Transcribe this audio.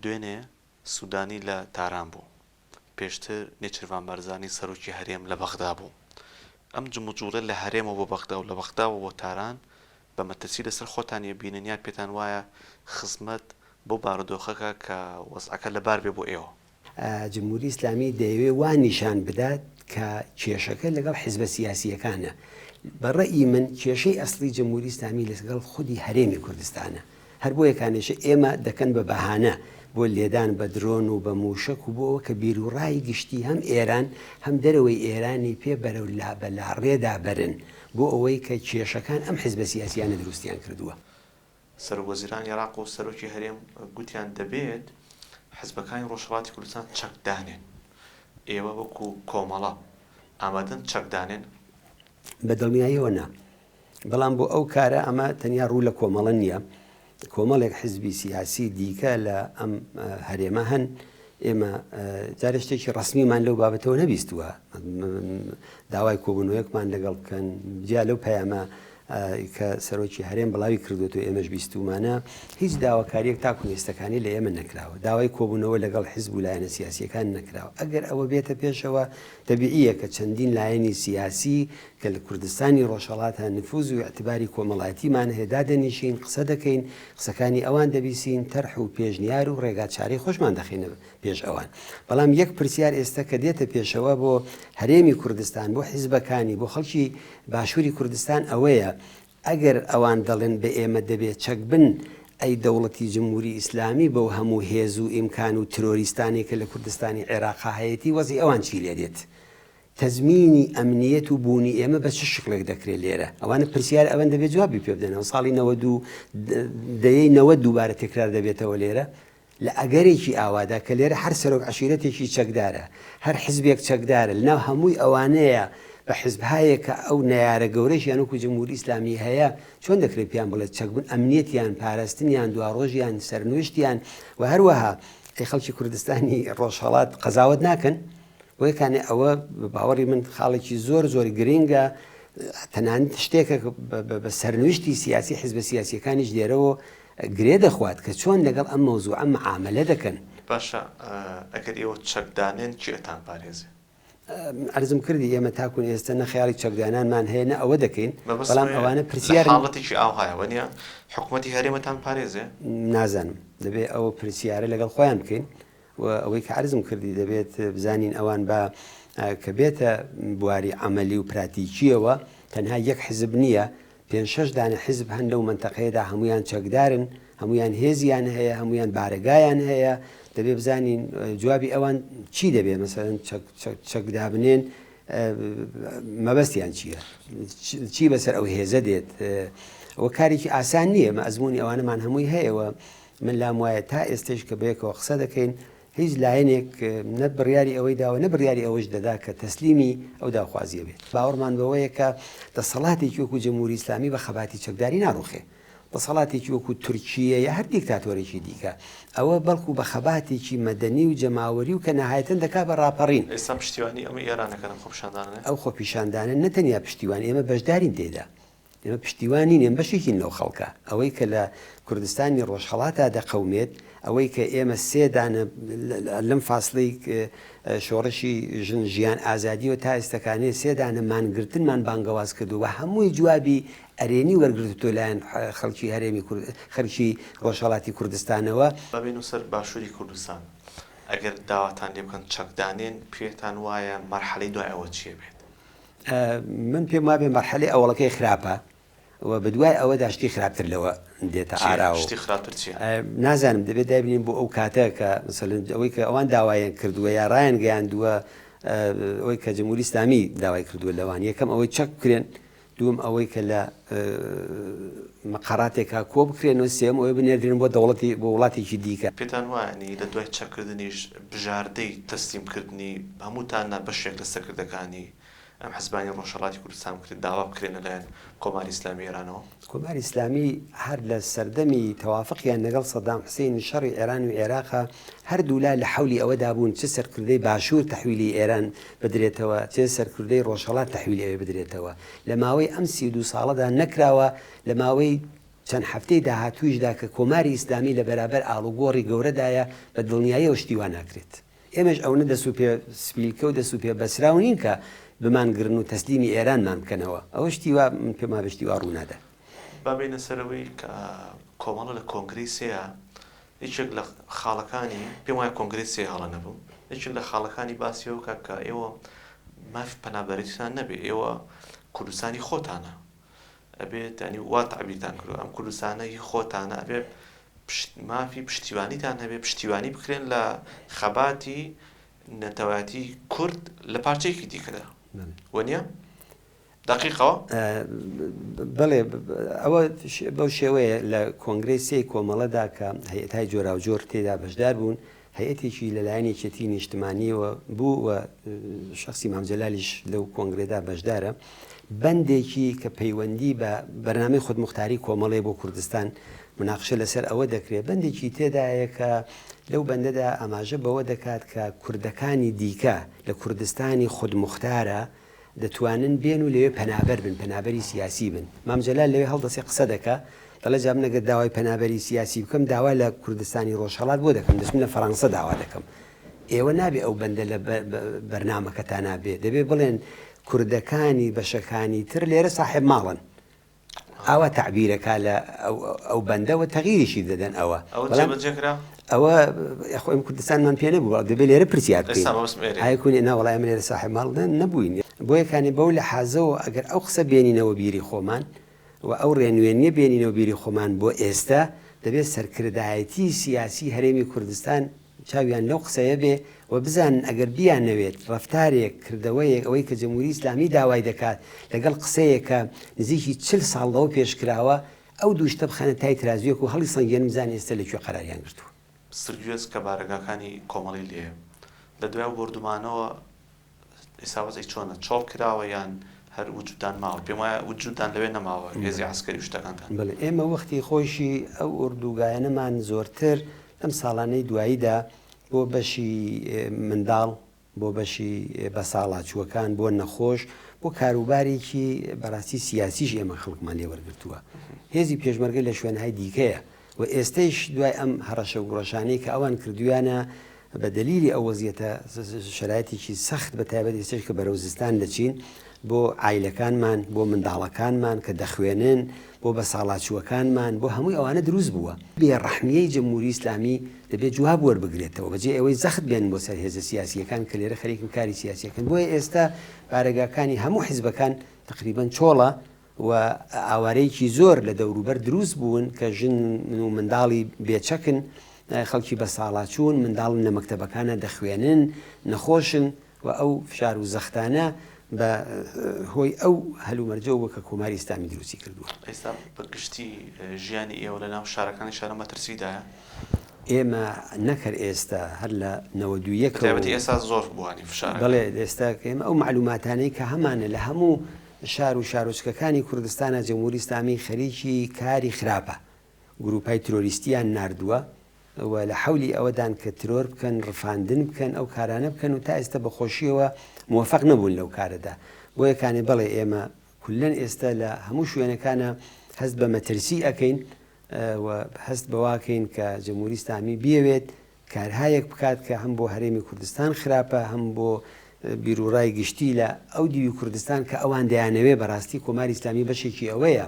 دوێنێ سودانی لە تاران بوو، پێشتر نێچیرڤان بارزانی سەرۆکی هەرێم لە بەغدا بوو. ئەم جموجوڵە لە هەرێمەوە بۆ بەغدا و لە بەغداوە بۆ تاران بە مەترسی لەسەر خۆتان ئەبینن یان پێتان وایە خزمەت بەو بارودۆخەکە کە وەزعەکە لەبار بێ بۆ ئێوە؟ جمهوری ئیسلامی دەیەوێ وا نیشان بدات کە کێشەکە لەگەڵ حیزبە سیاسییەکانە. بە ڕەئی من کێشەی ئەسڵی جمهوری ئیسلامی لەگەڵ خودی هەرێمی کوردستانە. هەر بۆیە کانێشە ئێمە دەکەن بە بەهانە بۆ لێدان بە درۆن و بە مووشەک و بۆ ئەوە کە بیروڕای گشتی هەم ئێران هەم دەرەوەی ئێرانی پێ بەرەو لا بە لاڕێدا بەرن بۆ ئەوەی کە کێشەکان ئەم حیزبە سیاسییانە دروستیان کردووە. سەرۆک وەزیرانی عێراق و سەرۆکی هەرێم گوتیان دەبێت حزبەکانی ڕۆژهەڵاتی کوردستان چەک دانێن، ئێوە وەکو کۆمەڵە ئامادەن چەک دانێن؟ بە دڵنیاییەوە نا، بەڵام بۆ ئەو کارە ئەمە تەنیا ڕوو لە کۆمەڵە نییە، کۆمەڵێک حزبی سیاسی دیکە لە ئەم هەرێمە هەن، ئێمە جارێ شتێکی ڕەسمیمان لەو بابەتەوە نەبیستووە، داوای کۆبوونەوەیەکمان لەگەڵ بکەن، جیا لەو پەیامە کە سەرۆکی هەرێم بڵاوی کردوێتەوە ئێمەش بیستومانە هیچ داواکاریەک تاکو ئێستەکانی لە ئێمە نەکراوە داوای کۆبوونەوە لەگەڵ حزب و لایەنە سیاسیەکان نەکراوە ئەگەر ئەوە بێتە پێشەوە تەبیعیە کە چەندین لایەنی سیاسی کە لە کوردستانی ڕۆژهەڵاتە نفوز و ئیعتباری کۆمەڵایەتیمان هەیە دادەنیشین قسە دەکەین قسەکانی ئەوان دەبیسین تەرح و پێشنیار و ڕێگا چارەی خۆشمان دەخەینە پێش ئەوان. بەڵام یەک پرسیار ئێستە کە دێتە پێشەوە بۆ هەرێمی کوردستان، بۆ حیزبەکانی، بۆ خەڵکی باشووری کوردستان ئەوەیە، ئەگەر ئەوان دەڵێن بە ئێمە دەبێ چەک بن، ئەی دەوڵەتی جمهوری ئیسلامی بەو هەموو هێز و ئیمکان و ترۆریستانەی کە لە کوردستانی عێراقا هەیەتی وەزعی ئەوان چی لێ دێت؟ تەزمینی ئەمنیەت و بوونی ئێمە بە چ شکڵێک دەکرێت لێرە؟ ئەوانە پرسیار ئەوەن دەبێت جوابی پێ بدەنەوە. ساڵی نەوەد و دەیەی 90 دووبارە تکرار دەبێتەوە لێرە؟ لە ئەگەرێکی ئاوادا کە لێرە هەر سەرۆک عەشیرەتێکی چەکدارە، هەر حزبێک چەکدارە، لەناو هەمووی ئەوانەیە بە حزبهایەک کە ئەو نەیارە گەورەشیان وەکو جمهوری ئیسلامی هەیە، چۆن دەکرێت پێیان بڵێت چەک بوون، ئەمنیەتیان، پاراستنیان، دواڕۆژیان، سەرنوشتیان و هەروەها ئەی خەڵکی کوردستانی ڕۆژهەڵات قەزاوەت ناکەن؟ بۆیە کانێ ئەوە بە باوەڕی من خاڵێکی زۆر زۆر گرینگە، تەنانەت شتێکە بە سەرنوشتی سیاسی حزبە سیاسیەکانیش لێرەوە گرێ دەخوات کە چۆن لەگەڵ ئەم مەوزوعە معامەلە دەکەن. باشە ئەگەر ئێوە چەک دانێن کێ ئەتان پارێزێ؟ عەرزم کردی ئێمە تاکون ئێستە نە خەیاڵی چەکدانانمان هەیە نە ئەوە دەکەین، بەڵام ئەوانە پرسیارن. لە حاڵەتێکی ئاوهایە وەنیە حکومەتی هەرێم ئەتان پارێزێ؟ نازانم دەبێ ئەو پرسیارە لەگەڵ خۆیان بکەین و ئەوەی کە عەرزم کردی دەبێت بزانین ئەوان بە کە بێتە بواری عەمەلی و پراتیکیەوە تەنها یەک حزب نییە پێنج شەش دانە حیزب هەن لەو مەنتەقەیەدا هەموویان چەکدارن، هەموویان هێزیان هەیە، هەموویان بارەگایان هەیە، دەبێ بزانین جوابی ئەوان چی دەبێ مەسەلەن چەک دابنێن مەبەستیان چییە؟ چی بەسەر ئەو هێزە دێت؟ ئەوە کارێکی ئاسان نییە، مە ئەزمموی ئەوانەمان هەمووی هەیەوە من لام وایە تا ئێستش کە بەیەکەوە قسە دەکەین هیچ لایەنێک نە بڕیاری ئەوەی داوە نە بڕیاری ئەوەش دەدا کە تەسلیمی ئەو داخوازییە بێت. باوەڕمان بەوەیە کە دەسەڵاتێکی وەکوو جمهوری ئیسلامی بە خەباتی چەکداری ناڕووخێ. دەسەڵاتێکی وەکوو تورکیە یا هەر دیکتاتۆرێکی دیکە. ئەوە بەڵکوو بە خەباتێکی مەدەنی و جەماوەری و کە نەهایەتەن دەکا بە ڕاپەڕین. ئێستا پشتیوانی ئەمە ئێران ئەکەن ئەم خۆپیشاندانە؟ ئەو خۆپیشاندانە نە تەنیا پشتیوانی، ئێمە بەشدارین تێیدا. ئێمە پشتیوان نین، ئێمە بەشێکین لەو خەڵکە. ئەوەی کە لە کوردستانی ڕۆژهەڵاتا دەقەومێت، ئەوەی کە ئێمە سێ دانە لەم فاسڵەی شۆڕشی ژن ژیان ئازادیەوە تا ئێستەکانێ سێ دانە مانگرتنمان بانگەواز کردووە و هەمووی جوابی ئەرێنی وەرگرتووە لایەن خەڵکی هەرێمی کورد خەرکی ڕۆژهەڵاتی کوردستانەوە. با بێینەوە سەر باشووری کوردستان. ئەگەر داواتان لێ بکەن چەک دانێن، پێتان وایە مەرحەلەی دوای ئەوە چییە بێت؟ من پێم وابێ مەرحەلەی ئەوەڵەکەی خراپە و بەدوای ئەوەدا شتی خراپتر لەوە دێتە ئاراوە. شتی خراپتر چییە؟ نازانم دەبێت دابنێین بۆ ئەو کاتە کە مەسەلەن ئەوەی کە ئەوان داوایان کردووە یا ڕایان گەیاندووە ئەوەی کە جمهوری ئیسلامی داوای کردووە لەوان یەکەم ئەوەی چەک بکرێن دووەم ئەوەی کە لە مەقەراتێکا کۆ بکرێن و سێم ئەوەی بنێردرێن بۆ دەوڵەتی بۆ وڵاتێکی دیکە. پێتان وایە نی لە دوای چەککردنیش بژاردەی تەسلیمکردنی هەمووتان نا بەشێک لە سەرکردەکانی ئەم حزبانی ڕۆژهەڵاتی کوردستان بکرێت داوا بکرێن لە لایەن کۆماری ئیسلامی ئێرانەوە؟ کۆماری ئیسلامی هەر لە سەردەمی تەوافقیان لەگەڵ سەدام حسین و شەڕی ئێران و عێراقا هەردوولا لە حەولی ئەوەدا بوون چ سەرکردەی باشوور تەحویلی ئێران بدرێتەوە چ سەرکردەی ڕۆژهەڵات تەحویلی ئەوێ بدرێتەوە لە ماوەی ئەم 32 ساڵەدا نەکراوە لە ماوەی. چەند هەفتەی داهاتوویشدا کە کۆماری ئیسلامی لە بەرابەر ئاڵوگۆڕی گەورەدایە بە دڵنیاییەوە شتی وا ناکرێت. ئێمەش ئەونە دەست و پێ سپیلکە و دەست و پێ بەسراو نین کە بمانگرن و تەسلیمی ئێرانمان بکەنەوە. ئەوە شتی وا من پێم وابێ شتی وا ڕوو نادات. با بێینە سەر ئەوەی کە کۆمەڵە لە کۆنگرەی سێیا یەکێک لە خاڵەکانی، پێم وایە کۆنگرەی سێ هەڵە نەبم، یەکێک لە خاڵەکانی باسی ئەوە کە کە ئێوە مافی پەنابەرێتیتان نەبێ، ئێوە کوردستانی خۆتانە ئەبێت یانی وا تەعبیرتان کردوە ئەم کوردستانە هی خۆتانە ئەبێ مافی پشتیوانیتان هەبێ پشتیوانی بکرێن لە خەباتی نەتەوایەتی کورد لە پارچەیەکی دیکەدا وەنیە؟ دەقیقەوە؟ بەڵێ ئەوە بەو شێوەیە لە کۆنگرەی سێی کۆمەڵەدا کە هەیئەتهای جۆراوجۆر تێدا بەشدار بوون، هەیئەتێکی لەلایەن یەکێتیی نیشتمانییەوە بوو و شەخسی مام جەلالیش لەو کۆنگرەدا بەشدارە، بەندێکی کە پەیوەندی بە بەرنامەی خودموختاری کۆمەڵەیە بۆ کوردستان موناقشە لەسەر ئەوە دەکرێت، بەندێکی تێدایە کە لەو بەندەدا ئاماژە بەوە دەکات کە کوردەکانی دیکە لە کوردستانی خودموختارە دەتوانن بێن و لەوێ پەنابەر بن، پەنابەری سیاسی بن. مام جەلال لەوێ هەڵدەسێ قسە دەکا، دەڵێ جا من ئەگەر داوای پەنابەری سیاسی بکەم، داوا لە کوردستانی ڕۆژهەڵات بۆ دەکەم، دەچم لە فەرانسە داوا دەکەم. ئێوە نابێ ئەو بەندە لە بەرنامەکەتانا بێ، دەبێ بڵێن کوردەکانی بەشەکانی تر لێرە ساحێب ماڵن. ئاوا تەعبیرەکا لە ئەو بەندە و تەغیریشی دەدەن ئەوە ئەوە جێبەجێ کرا؟ ئەوە خۆ ئێمە کوردستانمان پێ نەبوو بەڵام دەبێ لێرە پرسیار بکەین ئێستا مەبەستم ئێرەیە. ئایا کونێ نا وەڵا ئێمە لێرە ساحێب ماڵ نەبووین بۆیە کانێ بەو لەحازەوە ئەگەر ئەو قسە بێنینەوە بیری خۆمان و ئەو ڕێنوێنیە بێنینەوە بیری خۆمان بۆ ئێستا دەبێ سەرکردایەتی سیاسی هەرێمی کوردستان چاویان لەو قسەیە بێ و بزانن ئەگەر بیانەوێت ڕەفتارێک، کردەوەیەک، ئەوەی کە جەمهوری ئیسلامی داوای دەکات لەگەڵ قسەیەک کە نزیکی 40 ساڵ لەوە پێش کراوە، ئەو دوو شتە بخەنە تای ترازویەک و هەڵیسەنگێنن بزانن ئێستا لە کوێ قەراریان گرتووە. سرگوێز کە بارەگاکانی کۆمەڵی لێیە لە دوای ئەو بۆردومانەوە ئێستا وەزعی چۆنە؟ چۆڵ کراوە یان هەر وجودتان ماوە؟ پێم وایە وجودتان لەوێ نەماوە هێزی عەسکەری و شتەکانتان. بەڵێ ئێمە وەختی خۆیشی ئەو ئۆردوگایانەمان زۆرتر لەم ساڵانەی دواییدا بۆ بەشی منداڵ، بۆ بەشی بەساڵاچووەکان، بۆ نەخۆش، بۆ کاروبارێکی بەڕاستی سیاسیش ئێمە خەڵکمان لێ وەرگرتووە. هێزی پێشمەرگە لە شوێنهای دیکەیە و ئێستەیش دوای ئەم هەڕەشە و گوڕەشانەی کە ئەوان کردوویانە بە دەلیلی ئەو وەزیەتە شەرایتێکی سەخت بە تایبەت ئێستەش کە بەرەو زستان دەچین بۆ عایلەکانمان بۆ منداڵەکانمان کە دەخوێنن بۆ بەساڵاچووەکانمان بۆ هەمووی ئەوانە دروست بووە. بێ ڕەحمیەی جمهوری ئیسلامی دەبێ جواب وەربگرێتەوە بەجێ ئەوەی زەخت بێنن بۆ سەر هێزە سیاسیەکان کە لێرە خەریکن کاری سیاسیەکەن بۆیە ئێستا بارەگاکانی هەموو حیزبەکان تەقریبەن چۆڵە و ئاوارەیەکی زۆر لە دەوروبەر دروست بوون کە ژن و منداڵی بێچەکن، خەڵکی بەساڵاچوون، منداڵن لە مەکتەبەکانە دەخوێنن، نەخۆشن و ئەو فشار و زەختانە بە هۆی ئەو هەلومەرجەوە بووە کە کۆماری ئیسلامی دروستی کردووە. ئێستا بە گشتی ژیانی ئێوە لە ناو شارەکانی شارە مەترسیدایە؟ ئێمە نەک هەر ئێستا، هەر لە 91 ەوە. بەتایبەتی ئێستا زۆر بووانی فشارەکان. بەڵێ ئێستا ئێمە ئەو مەعلوماتانەی کە هەمانە لە هەموو شار و شارۆچکەکانی کوردستانا جمهوری ئیسلامی خەریکی کاری خراپە گروپای ترۆریستیان ناردووە و لە حەولی ئەوەدان کە ترۆر بکەن ڕفاندن بکەن ئەو کارانە بکەن و تا ئێستا بە خۆشیەوە موفق نەبوون لەو کارەدا بۆیە کانێ بەڵێ ئێمە کولەن ئێستا لە هەموو شوێنەکانە هەست بە مەترسی ئەکەین و هەست بەواکەین کە جمهوری ئیسلامی بیەوێت کارهایەک بکات کە هەم بۆ هەرێمی کوردستان خراپە هەم بۆ بیروڕای گشتی لە ئەو دیوی کوردستان کە ئەوان دەیانەوێ بەڕاستی کۆماری ئیسلامی بەشێکی ئەوەیە.